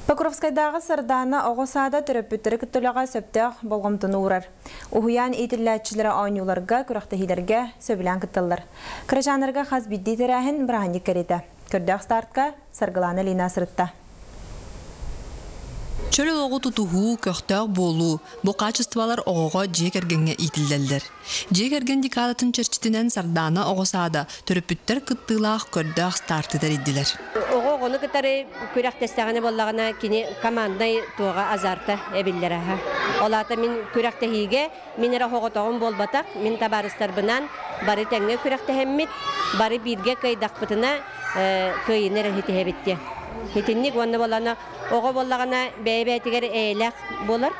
Покровскайдааҕы Сардаана оҕо саада төрөппүттэри кытта үлэҕэ сөптөөх болҕомтону уурар. Уһуйаан иитиллээччилэрэ оонньууларга, күрэхтэһиилэргэ сөбүлээн кытталлар. Кырачааннарга хас биирдии тэрээһин бырааһынньык кэриэтэ. Көрдөөх стартка Саргылаана Ильина сырытта. Чөл олоҕу тутуһуу, көхтөөх буолуу, бу хаачыстыбалар оҕоҕо дьиэ кэргэҥҥэ иитиллэллэр. Дьиэ кэргэн декадатын чэрчитинэн Сардаана оҕо саада төрөппүттэр кыттыылаах көрдөөх старты тэрийдилэр. Оҕо оҕону кытары күрэхтэстэҕинэ буоллаҕына кини команднай туоҕа азарта эбиллэр аха. Ол аата мин күрэхтэһиигэ мин эрэ оҕотоҕум буолбатах, мин табаарыстарбынан бары тэҥҥэ күрэхтэһэммит, бары бииргэ кыайдахпытына кыайыыны эрэ ситиһэбит диэн. Итинник уонна буоллаҕына оҕо буоллаҕына бэйэ-бэйэтигэр эйэлээх буолар.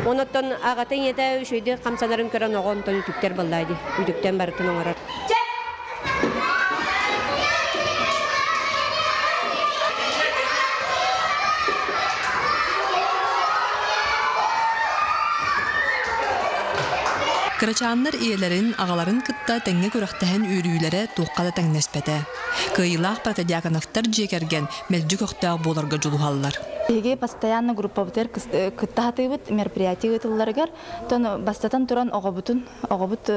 Онуттан аҕата ийэтэ үчүгэйдик хамсанарын көрөн оҕо онтон үтүктэр буоллаа дии. Үтүктэн барытын оҥорор. Кырачааннар ийэлэрин, аҕаларын кытта тэҥҥэ күрэхтэһэн үөрүүлэрэ туохха да тэҥнэспэтэ. Кыайыылаах Протодьяконовтар дьиэ кэргэн мэлдьи көхтөөх буоларга дьулуһаллар. Биһиги постоянно группабытыгар кытта сатыыбыт мероприятие ыытылларыгар. Тон бастатан туран оҕобутун, оҕобут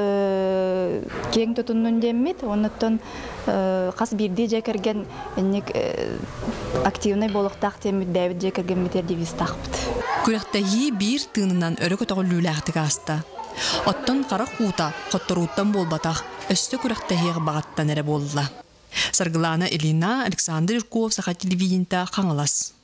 киэҥ тутуннун диэммит, оннуттан хас биирдии дьиэ кэргэн инник активнай буолуохтаах диэммит бэйэбит дьиэ кэргэммитигэр девизтаахпыт. Күрэхтэһии биир тыынынан өрө көтөҕүллүүлээхтик ааста. Оттон харах уута хотторууттан буолбатах, өссө күрэхтэһиэх баҕаттан эрэ буолла. Саргылаана Ильина, Александр Юрков, Саха телевидениета, Хаҥалас.